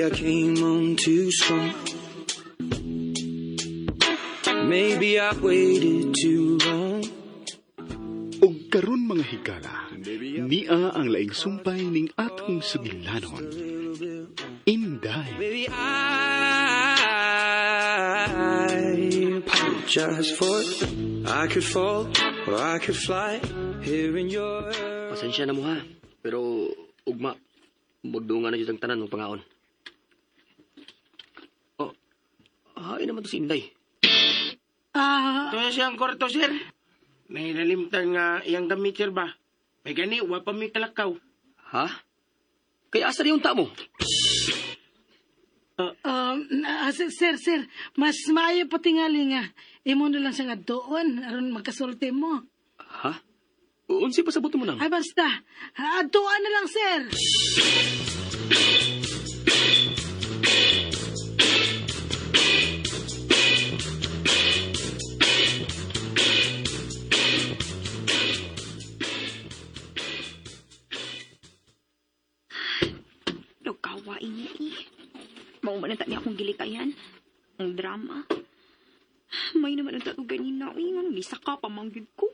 Maybe I came on too strong. Maybe I waited too long. Og karon, mga higala, nia ang laing sumpay ning atong sugilanon. Inday. Baby, I apologize for it. I could fall or I could fly here in your Pasensya na mo ha. Pero ugma, magdunga na jud ang tanan ng pangaon. Oh, hain naman to si Inday. Ah, Ito siyang kwarto, sir. May nalimtan nga iyang damit, sir ba? May gani, wa pa may kalakaw. Ha? Kaya asa rin yung tamo? Sir, sir, sir, mas maayo pa tingali nga. Imo na lang siyang adtuon aron magkasulti mo. Ha? Unsi pa sabot mo nang? Ay basta, adtuan na lang, sir. Nagkawain niya eh. Mao man ang tani akong gilikayan. Ang drama. May naman ang tato ganina. Uy, nga ni saka pa mangyud ko.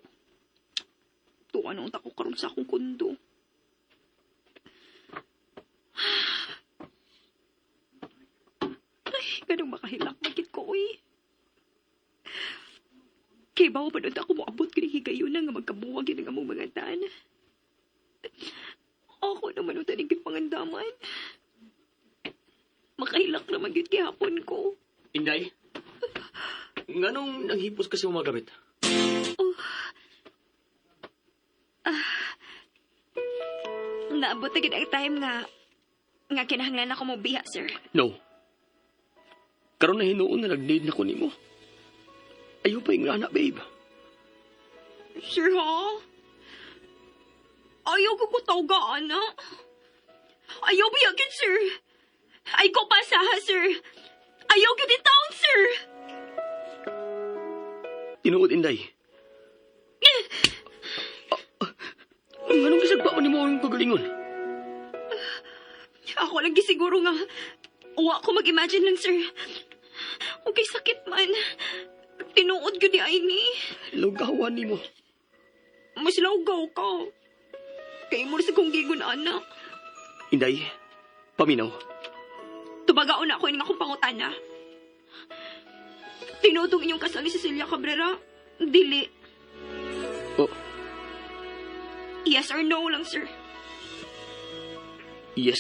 Tuwa na unta ko karon sa akong kundo. Ay, ganun makahilak magkit ko, uy. Kay bawo pa nun ako moabot kini higayon na nga magkabuwag yun ang among mga tan. Ako naman ang tanig pangandaman. Makahilak naman yun gihapon ko. Inday? Nganong nanghipos kasi mga gamit? Naabot na gid ang time nga kinahanglan ako mo biya, sir. No. Karon na hinuon na nag-need na ko nimo. Ayaw pa yung anak, babe. Sir, ha? Ayaw ko ko tawga, ana. Ayaw biyagin, sir. Ay ko pa sa, sir. Ayaw gyud in town, sir. Tinuod, Inday. Nganong gisagpa man nimo ang kagalingon? Ako lang gisiguro nga wa ko mag-imagine lang, sir. Okay, sakit man. Tinuod gyud ni ay ni. Lugawan nimo. Mas laugaw ka. Kay mo sa kong gigon, anak. Inday, paminaw. Tubagaon na ako ining akong pangutana. Tinuod ang inyong kasal ni Cecilia Cabrera? Dili. Oh, Yes or no lang, sir. Yes.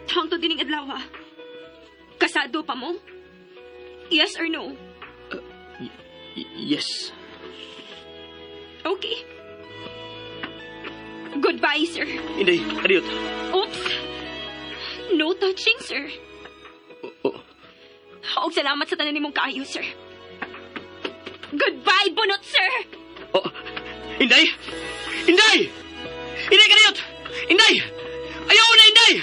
Hangtod dining adlaw, ha? Kasado pa mo? Yes or no? Yes. Okay. Goodbye, sir. Inday, adiot. Oops. No touching, sir. Oh, oh. Og salamat sa tanan nimong kaayo, sir. Goodbye, bunot, sir! Oh, Inday! Inday! Inday, kadiyot! Inday! Ayaw na, Inday!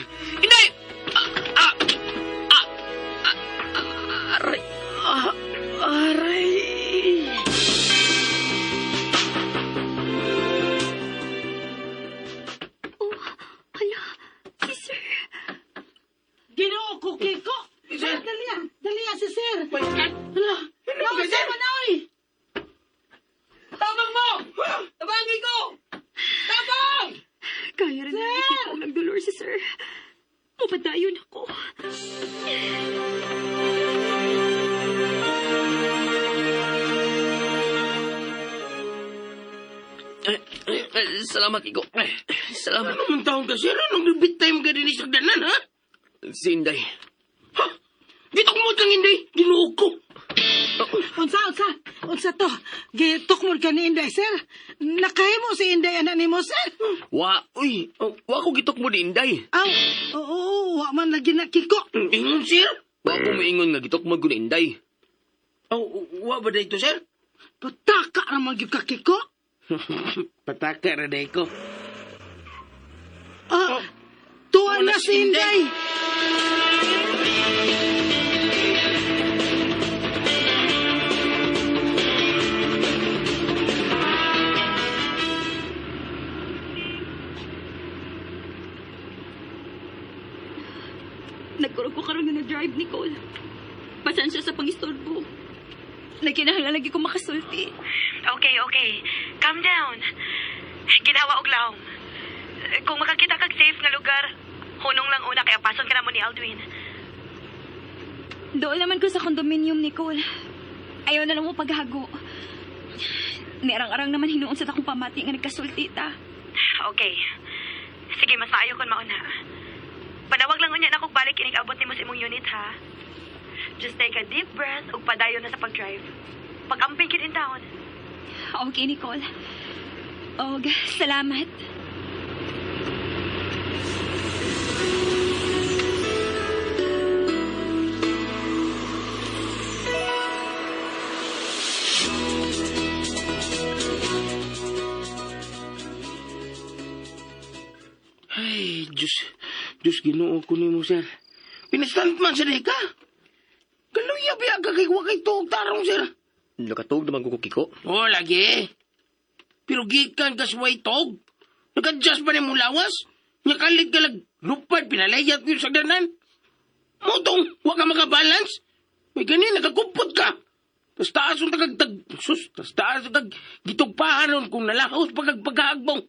Inday! Ah, ah, ah, ah, aray. Ah, aray. Oh, hala, si sir. Ginoo ko, Kiko. Sir. Dali ah, dali ah, si sir. Wait, cut! Hala, Ano ba, naunsa sir? man oy? Tabang mo! Tabangin ko! Tabang! Kaya rin na Kiko ang nagdolor si sir. Mupadayon ako. Eh, eh, eh, salamat, Kiko. Eh, salamat. Ano man taon ka, sir? Anong bit time ka din sa danan, ha? Si Inday. Ha? Gitukmod kang Inday! Ginoo ko! Unsa, unsa, unsa to? Gitukmod ka ni Inday, sir. Nakahimo si Inday anak nimo, sir. Wa, uy, oh, wa ko gitukmod ni Inday. Aw, oo, wa man lagi na, Kiko. Ingon, sir? Wa ko moingon nga gitukmod ko ni Inday. Oh, wa ba dito, sir? Pataka ra man gyud ka, Kiko. Pataka ra day ko. Ah, tuwa wala na si si Inday. Inday. nag-drive, Nicole. Pasensya sa pangistorbo. Nagkinahanglan lagi ko makasulti. Okay, okay. Calm down. Ginawa og lawom. Kung makakita kag safe nga lugar, hunong lang una kay apason ka na mo ni Aldwin. Doon naman ko sa condominium, Nicole. Ayaw na lang mo paghago. Niarang-arang naman hinuon sa akong pamati nga nagkasulti ta. Okay. Sige, mas maayo kon mauna. Panawag lang unya na kog balik inig abot nimo sa imong unit ha. Just take a deep breath ug padayon na sa pag-drive. Pag-amping kid in town. Okay, Nicole. Og, salamat. Ay, Diyos. Diyos, ginoo ko nimo, sir. Pinastunt man sa ka. Kaluya biya ka kay wa kay tuog tarong, sir. Nakatug naman ko, Kiko. Oo, lagi. Pero gikan ka sa way tog. Nag-adjust pa ni mo lawas. Nakalit ka lag lupad, pinalayat yun sa danan. Motong, wa ka makabalance. May ganin, nagakupot ka. Tas taas ang tagag, tag, sus, tas taas ang tag, gitugpahan ron kung nalaos pag pagkaagbong.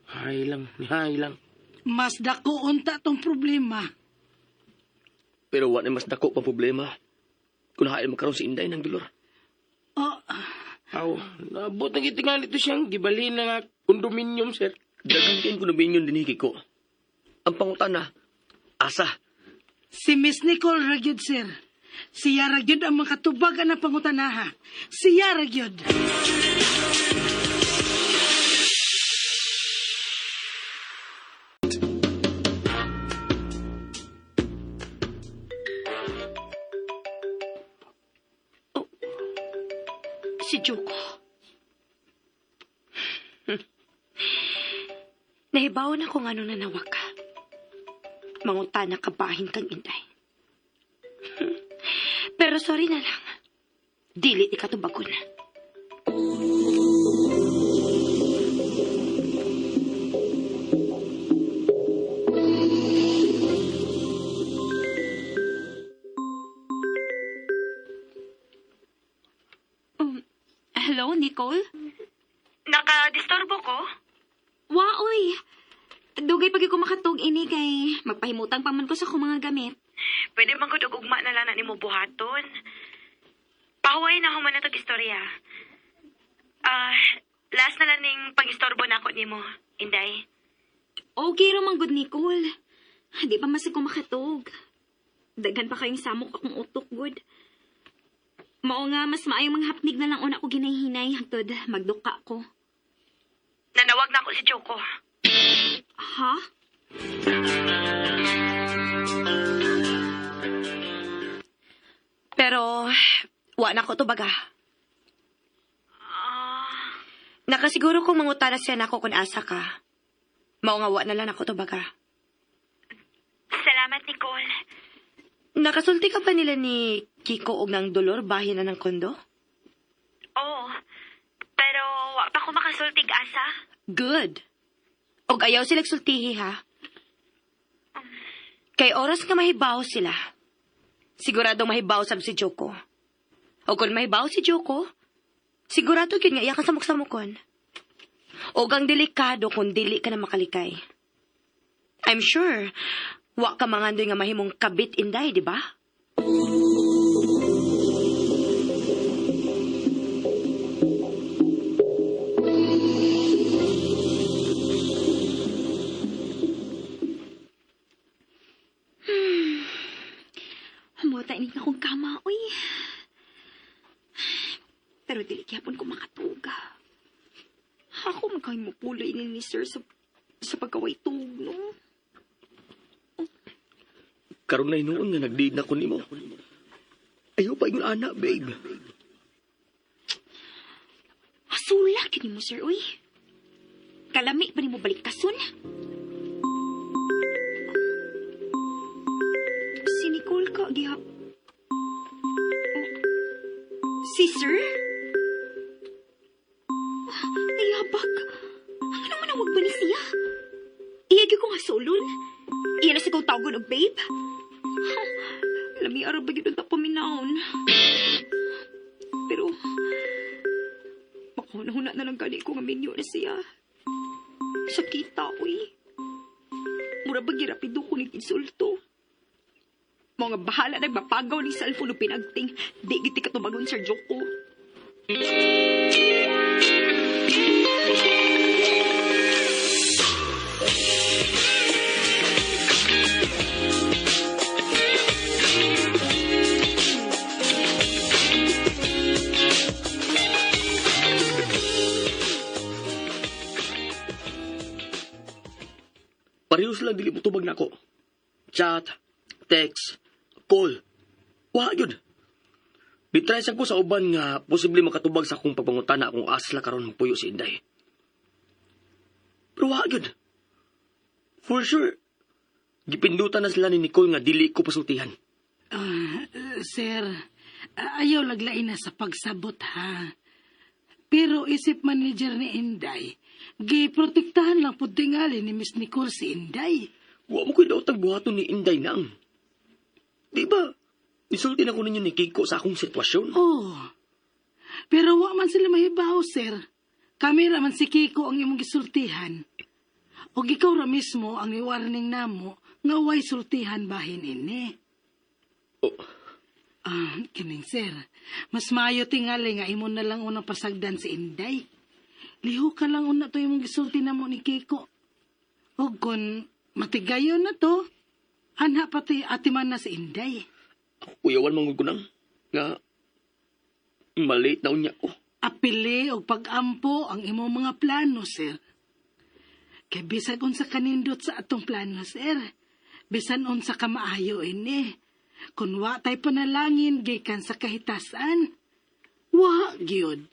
Hay lang, hay lang. Mas dako unta tong problema. Pero wa na mas dako pa problema. Kung hain magkaroon si Inday ng dolor. Oh, Aw, naabot na gitingali ito siyang gibalhin na nga kondominium, sir. Daghang kayo kondominium din, Kiko. Ang pangutana, asa. Si Miss Nicole ra gyud, sir. Siya ra gyud ang makatubag ang pangutanaha. Siya ra gyud. Si Joko. Nahibaw na kung ano nanawag ka. Mangutana ka bahin kang Inday. Pero sorry na lang. Dili ikatubagon. Hello, Nicole? Naka-disturbo ko? Waoy! Dugay pag ko makatug ini kay magpahimutang pa man ko sa akong mga gamit. Pwede man gud og ugma na lang na nimo buhaton. Pahuway na human na tog istorya. Ah, last na lang ning pangistorbo na ako nimo, Inday. Okay ra man gud, Nicole. Di pa mas ko makatug. Daghan pa kayong samok akong utok gud. Mao nga mas maayong manghapnig na lang una ko ginahinay hangtod magduka ko. Nanawag na ako si Joko. Ha? Pero wa na ko tubaga. Nakasiguro kong mangutana siya nako kung asa ka. Mao nga wa na lang ako tubaga. Salamat, Nicole. Nakasulti ka ba nila ni Kiko og ng dolor bahin na ng kondo? Oo. Pero wa pa ko makasultig asa. Good. Og ayaw sila sultihi ha. Kay oras nga mahibaw sila. Siguradong mahibaw sab si Joko. O kung mahibaw si Joko, sigurado gyud nga iya kang samok-samokon. Og ang delikado kung dili ka na makalikay. I'm sure, wa ka mangandoy nga mahimong kabit Inday, di ba? Humota ini akong kama, uy. Pero dili gyapon ko makatuga. Ako man kay mopuloy ni sir sa pagkaway tug, no? Karon na hinuon nga nagdiid na ko nimo. Ayaw pa ingon ana, babe. Asula kini mo, sir, uy. Kalami pa nimo baliktason. Si Nicole ka, gihap. Oh, si sir? Nayabak. Ano man ang wag ba ni siya? Iya gyud ko nga sulon. Iya na sa ikaw tawagon og babe? Lami ara ba gyud ang paminawon. Pero, makahuna-huna na lang gani ko nga minyo na siya. Sakita, uy. Mura ba girapido ko ning insulto? Mga bahala nagmapagaw ni cellphone o pinagting. Di giti katubagon, Sir Joko. Pareho sila dili mo tubag nako. Chat, text, call. Wa yun. Bitry sa ko sa uban nga posible makatubag sa akong pagpangutana kung asla karon magpuyo si Inday. Pero wa yun. For sure, gipindutan na sila ni Nicole nga dili ko pasultihan. Ah, sir, ayaw laglain na sa pagsabot ha. Pero isip manager ni Inday, giprotektahan lang pud tingali ni Miss Nicole si Inday. Wa mo ko'y daotag buhaton ni Inday nang. Di ba? Nisulti na ko ninyo ni Kiko sa akong sitwasyon. Oh. Pero wa man sila mahibaw, sir. Kami ra man si Kiko ang imong gisultihan. Og ikaw ra mismo ang i-warning namo nga way sultihan bahin ini. Oh. Ah, kining sir, mas maayo tingali nga imo na lang unang pasagdan si Inday. Liho ka lang una to imong gisulti namo ni Kiko. Og kung matigayon na to, anha pati atiman na si Inday. Kuyawan man ko nang nga malate na unya ko. Apili og pag-ampo ang imong mga plano, sir. Kay bisag unsa kanindot sa atong plano, sir. Bisan unsa ka maayo ini. Kun wa tay panalangin gikan sa kahitasan, wa gyud.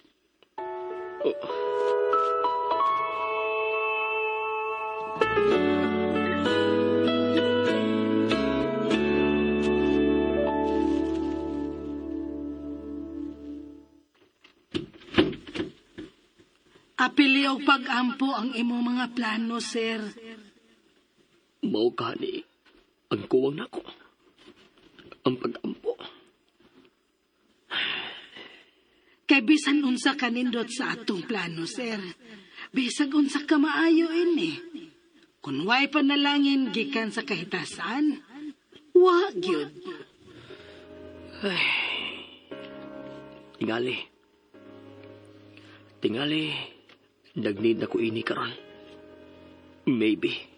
Oh. Apili og pag-ampo ang imong mga plano, sir. Mao gani ang kuwang nako. Ang pag-ampo. Kay bisan unsa kanindot sa atong plano, sir. Bisag unsa ka maayo ini. Kun way panalangin gikan sa kahitasan, wa gyud. Tingali. Tingali, nag-need na ko ini karon. Maybe.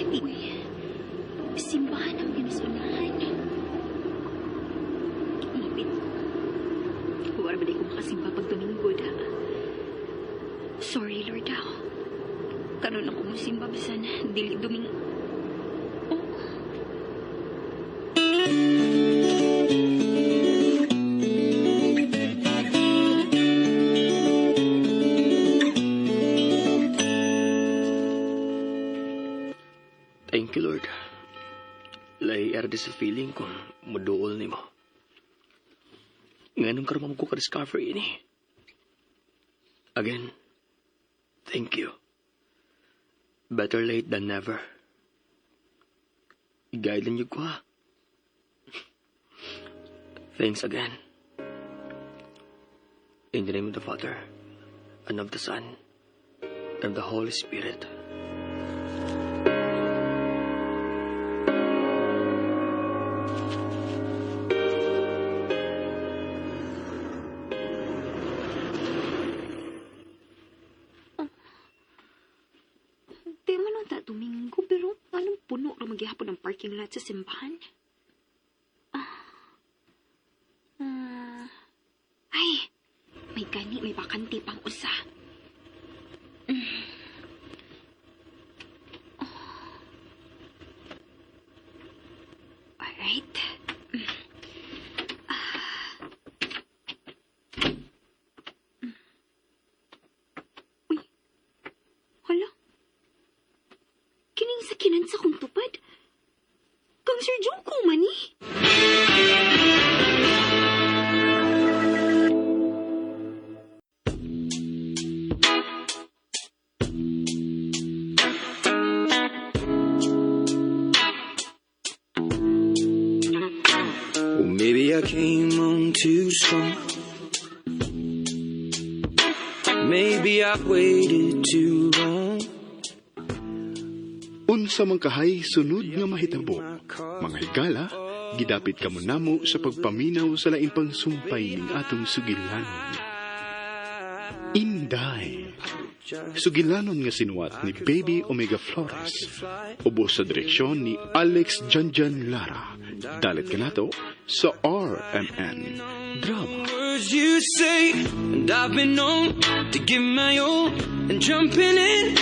Uy, simbahan ang ginasunahan. Mapit. Wala ba di ko makasimba pag Domingo, da? Sorry, Lord, ah. Karon ako mo simba bisan dili Domingo. Oh. Thank you, Lord. Lay erdi sa feeling kung muduol nimo. Nganong karon mo ko ka-discover ini. Again, thank you. Better late than never. I-guide niyo ko, ha. Thanks again. In the name of the Father, and of the Son, and of the Holy Spirit. Di man ang ta Domingo, pero anong puno ra maghihapon ang parking lot sa simbahan? Ah. Ah. Gani may bakante pang usa. Oh. Alright. Uy. Hala. Kining sakinan sa kong tupad. Kang Sir Joko man eh. Well, maybe I came on too strong. Maybe I waited too long. Unsa man kahay sunod nga mahitabo. Mga higala, gidapit kamo namo sa pagpaminaw sa laing pangsumpay ning atong sugilanon. Inday. Sugilanon nga sinuwat ni Baby Omega Flores. Ubos sa direksyon ni Alex Janjan Lara. Dalit kanato sa RMN Drama. Words you say, and I've been known to give my all and jumping in.